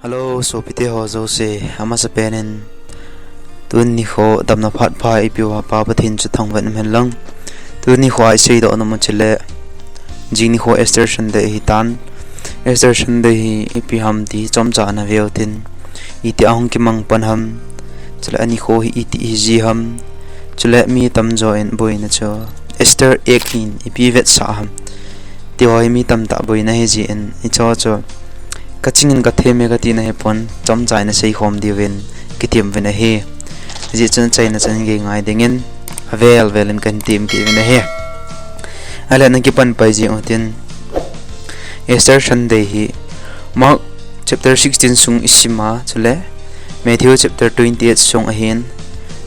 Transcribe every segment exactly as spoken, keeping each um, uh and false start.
Hello, sopite ho jouse, amasapen in tuni nikho damna phat pha ipiu ha Pa Pathen chu thangvah in umhen lang. Tuni nikho a iseidoh nom u chule, jing nikho Easter Sunday ahitan. Easter Sunday hi ipi ham ti chomcha ana veu tin, iti a hung kimang pan ham, chule anikho hi iti hiji ham, chule mi tamjo in boina chu Easter egg hin ipi vetsah ham, ti ho hi mi tamtah boina hijin, hicho chu kaching in kathem e katina hipon, chomcha in aseikhom diuvin kitem uvin ahi. Hijeh chun achaina chan gei ngai dingin avel vel in kahin tem kit uvin ahi. Ahile nakipan pai jing utin, Easter Sunday hi Mark chapter sixteen sung isima, chule Matthew chapter twenty-eight sung ahin,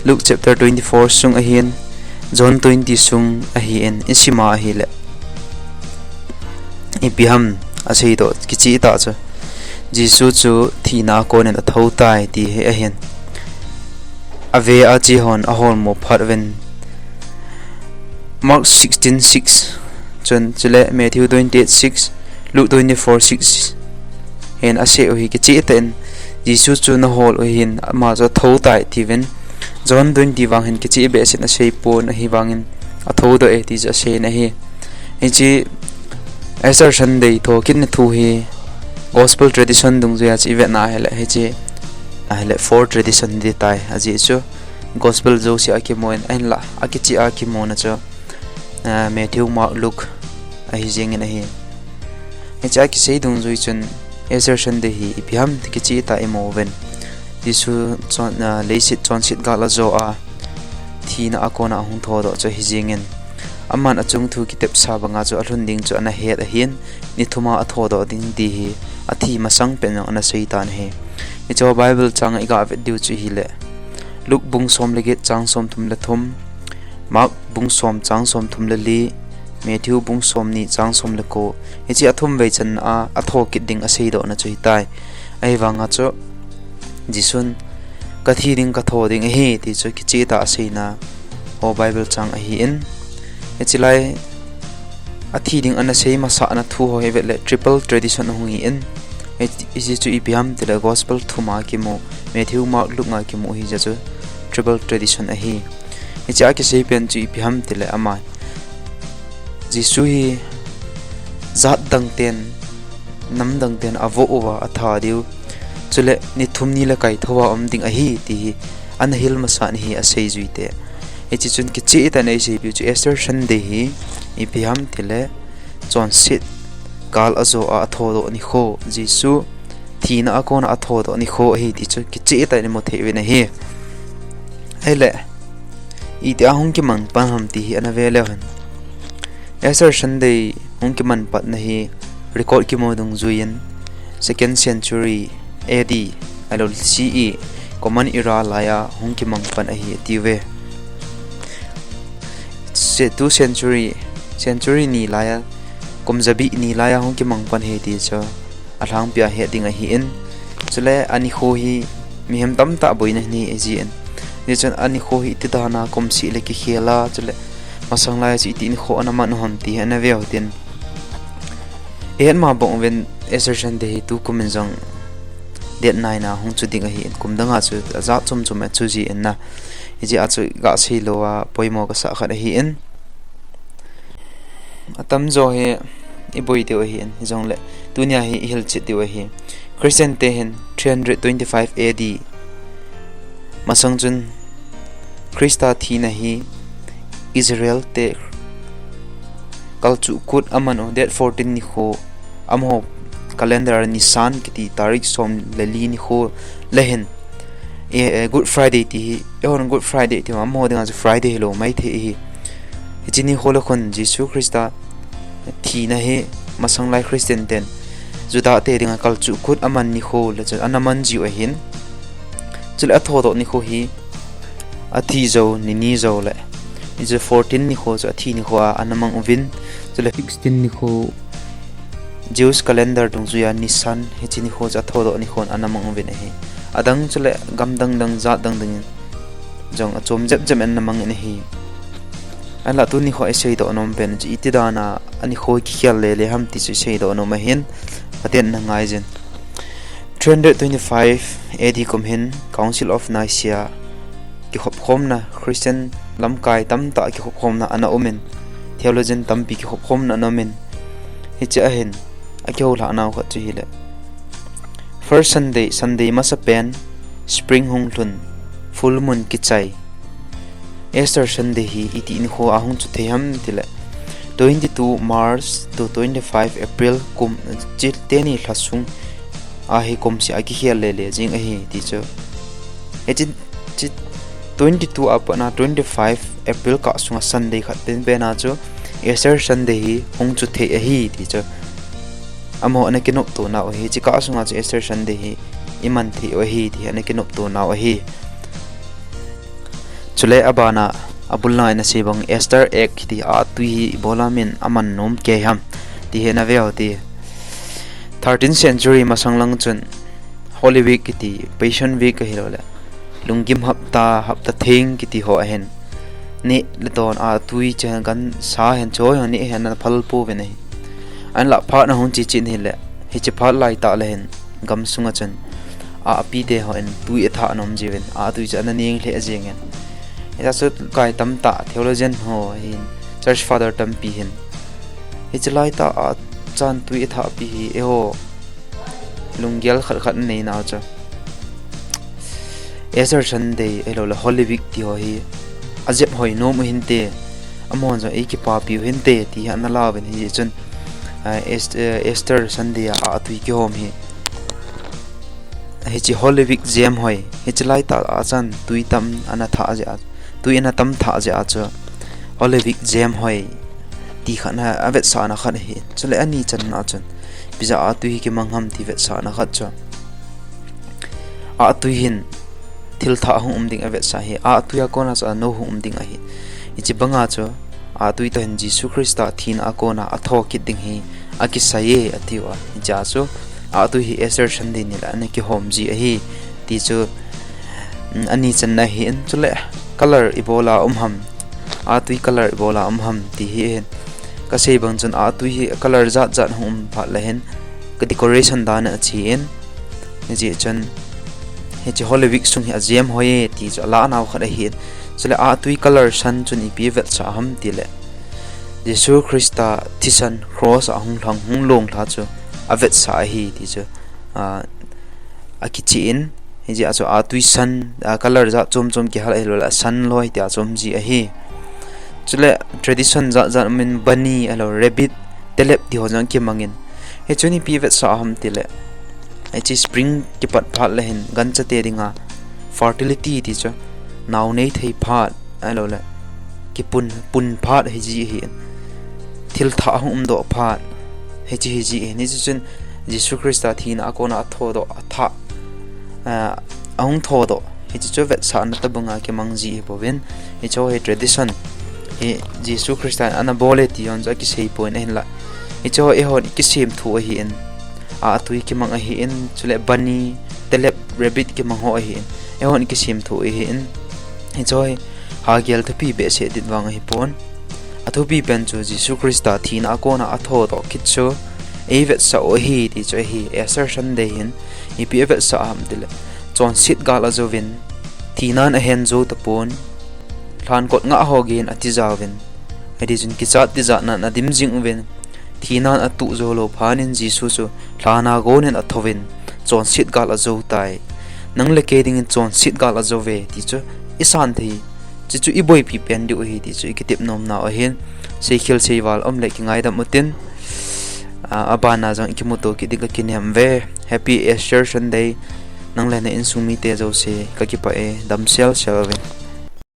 Luke chapter twenty-four sung ahin, John twenty sung ahin, isima ahile, ipi ham aseidoh kicheh tah chu, Jesu chu thina a konin athou tai ti hi ahin. Ave a che hon aholmo phat uvin, Mark sixteen six chun, chule Matthew twenty-eight six, Luke twenty-four six hin asei u hi kicheh tah in, Jesu chu nahol u hin ama chu athou tai tiuvin, John twenty vang hin kicheh behseh in asei pon, ahivangin athoudoh e ti chu asei in ahi. Hiche Easter Sunday thokit na thu hi Gospel tradition dungjuia chu ivet na ahile, hiche ahile four tradition hitai, ajeh chu Gospel jouse a kimu in, ahinla akicheh a kimuna chu, ah, Matthew, Mark, Luke ahi jengin ahi. Hiche a kisei dungjui chun Easter Sunday hi ipi ham ti kicheh tah imu uvin, Jesu chon, ah, leiset chonset gal ajo a, thina a kona ahung thoudoh chu ahi jengin, aman achung thu kitepsa banga chu alhun ding chu ana het ahin, ni thuma athoudoh ding ti hi athi masang pen jong ana seitan ahi. Hiche Bible chang a iga vet diu chu hile, Luke bung som le get chang somthum le thum, Mark bung som chang somthum le li, Matthew bung somni chang som le ko. Hiche athum vei chan a athou kit ding aseidohna chu hitai. Ahivanga chu Jesun, "Kathi ding, kathou ding ahi," ti chu kicheh tah a aseina ho Bible chang ahin, hiche lai athi ding ana sei masana thu ho hi vet le triple tradition ahung hin, hiche chu ipi ham tile Gospel thuma kimu, Matthew, Mark, Luke nga kimu hijeh chu triple tradition ahi. Hiche a kisei pen chu ipi ham tile ama, Jesu hi jat dang ten, nam dang ten avoh uva atha diu, chule ni thum ni le kaithou a um ding ahi ti hi ana hil masa ni hi asei jui te. Hiche chun kicheh tah in eiseipiu chu Easter Sunday hi ipi ham tile chonset gal ajo a athoudoh nikho, Jesu thina a kona athoudoh nikho ahi ti chu kicheh tah in imu thei uvin ahi. Ahile, iti a hung kimang pan ham ti hi ana ve leu hen, Easter Sunday hung kiman patna hi record kimu dungjuiyin second century A D, ahilou C E, Common Era laiya hung kimang pan ahi atiuve. Se two century, century ni laiya, kum jabi ni laiya hung kimang pan ahi ti chu alhangpia het ding ahin, chule anikho hi mihem tamtah boina hi nei jin, hichun anikho hi iti dana kum seh le kikhel a, chule masang lai chu iti nikho ana man u ham ti hi ana ve u hitin, ihet ma bang uvin Easter Sunday hi tukum in jong date nine a hung chu ding ahin, kum danga chu ajat chom chom achu jin na, hijeh a chu gasei louva poimo kasah khat ahin, atamjo hi iboi diu ahin, hijongle tunia hi ihilchet diu ahi. Christian te hin three hundred twenty-five A D masang chun Christa thina hi Israel te kalchuh kut aman u date fourteen nikho, amaho calendar Nisan kiti tarik som le li nikho le hin, eh, eh, Good Friday ti hi, eihon Good Friday ti, amaho dinga chu Friday hilou maithei ahi. Hiche nikho le khun Jesu Christa thina hi masang lai Christian ten Juda te dinga kalchuh kut aman nikho le chun ana man jiu ahin, chule athoudoh nikho hi athi jou ni ni jou le, hiche fourteen nikho chu athi nikho a ana mang uvin, chule sixteen nikho Jews calendar dungjuiya Nisan hiche nikho chu athoudoh nikho ana mang uvin ahi. Adang chule gam dang dang jat dang dang in jong achom jep jep in ana mang in ahi. Ahinla tuni nikho iseidoh nom pen chu iti dana anikho kikhel le le ham ti chu iseidoh nom ahin, aten na ngai jin. Three hundred twenty-five A D kum hin Council of Nicaea kikhopkhomna, Christian lamkai tamtah kikhopkhomna ana umin, theologian tampi kikhopkhomna ana umin, hiche ahin akihoulhah nau khat chu hile, First Sunday, Sunday masapen, spring hung lhun, full moon kichai, Easter Sunday hi iti nikho a hung chu thei ham tile, twenty-two March to twenty-five April kum, chi teni lhasung ahi, kum sia kikhel lele jing ahi ti chu. Hiche, chi twenty-two a pat na twenty-five April kah sunga Sunday khat penpen a chu Easter Sunday hi hung chu thei ahi ti chu. Amaho ana kinopto nau ahi, hiche kah sunga chu Easter Sunday hi iman thei u ahi ti ana kinopto nau ahi. Chule abana, abul lai na sei bang Easter egg kiti a tui hi ibola min aman nom kei ham ti hi na veu ti. Thirteenth century masang lang chun Holy Week kiti, Passion Week ahilou le, Lunggim Hapta, Hapta Theng kiti ho ahin, neh le don a tui chen kan sa hen choi ho neh hen ana phal pouvin ahi. Ahinla phat ahung che chen hile, hiche phat lai tah le hin gam sunga chun a, api te hon tui atha nom jiuvin, a tui chu ana neng lheh jengin. Hita chu kai tamtah theologian ho hin, church father tampi hin, hiche lai tah a chan tui atha pi hi eiho lunggel khat khat nei nau chu Easter Sunday ahilou le Holy Week ti ho hi ajep hoi nom u hinte, amahon jong eikipapi u hinte ti hi ana lauvin, hichun, ah, East-, eh, Easter Sunday a, a tui kihom hi. Hiche Holy Week jem hoi, hiche lai tah a chan tui tam ana thah jeh a, tui ana tam thah jeh a chu Holy Week jem hoi ti khat na, avetsahna khat ahi. Chule ani channa chun, ipi jeh a tui hi kimang ham ti vetsahna khat chu, a tui hin thil thah hung um ding avetsah ahi. A tui a kona chu anou hung um ding ahi. Hiche banga chu a tui toh hin Jesu Christa thina a kona atho kit ding hi akisei e atiu a. Hichea chu a tui hi Easter Sunday ni le ana kihom ji ahi ti chu, mm, ani channa ahin. Chule color ibola um ham, a tui color ibola um ham ti hi ahin. Kasei bang chun a tui hi color jat jat hung um phat le hin ka decoration dan a ache in. Hijeh chun hiche Holy Week sung hi ajem hoi e ti chu alah nau khat ahin. Chule a tui color san chun ipi avetsah ham tile, Jesu Christa thisan cross a hung lhang hung long lha chu avetsah ahi ti chu, ah, akiche in. Hijeh a chu a tui san, ah, color jat chom chom kihal ahilou le asan loi tia chu um ji ahi. Chule tradition jat jat umin bunny ahilou rabbit, telep ti ho jong kimangin. Hichun ipi vetsah ham tile, hiche spring kipat phat le hin gancha te dinga fertility ti chu, nao nei thei phat ahilou le kipun, pun phat hiji ahin, thil thah ahung umdoh phat hiche hiji ahin. Hiche chun Jesu Christa thina a kona athodoh, athah, ah, ahung thodoh, hiche chu vetsahna tobanga kimang ji ahi bouvin. Hiche ho hi tradition hi Jesu Christa in ana bol e ti hon chu akisei poi ahinla, hiche ho eihon ikisem thu ahin, a tui kimang ahin, chule bunny, telep, rabbit kimang ho ahin, eihon ikisem thu ahin. Hiche ho hi hagel thupi behseh dit vang ahipon. Athupi pen chu Jesu Christa thina a kona athodoh kit chu eivetsah u ahi ti chu ahi. Easter Sunday hin ipi avetsah ham tile, chonset gal ajouvin, thinan ahen jou tapon, lhankot ngah ho geiyin atijauvin, hitichun kichat tijatnan adim jing uvin, thinan atuh jou lou phatnin Jesu chu lhana gonin athouvin, chonset gal ajou tai. Nang le kei dingin chonset gal ajouve ti chu isan thei, chuchu iboipi pen diu ahi ti chu ikitep nom nau ahin. Seikhel seival um le kingaidam utin, ah, abana jong ikimuto kit ding kakinem uve. Happy Easter Sunday. Nang le na insung mite jouse kakipah e, damsel sel uvin.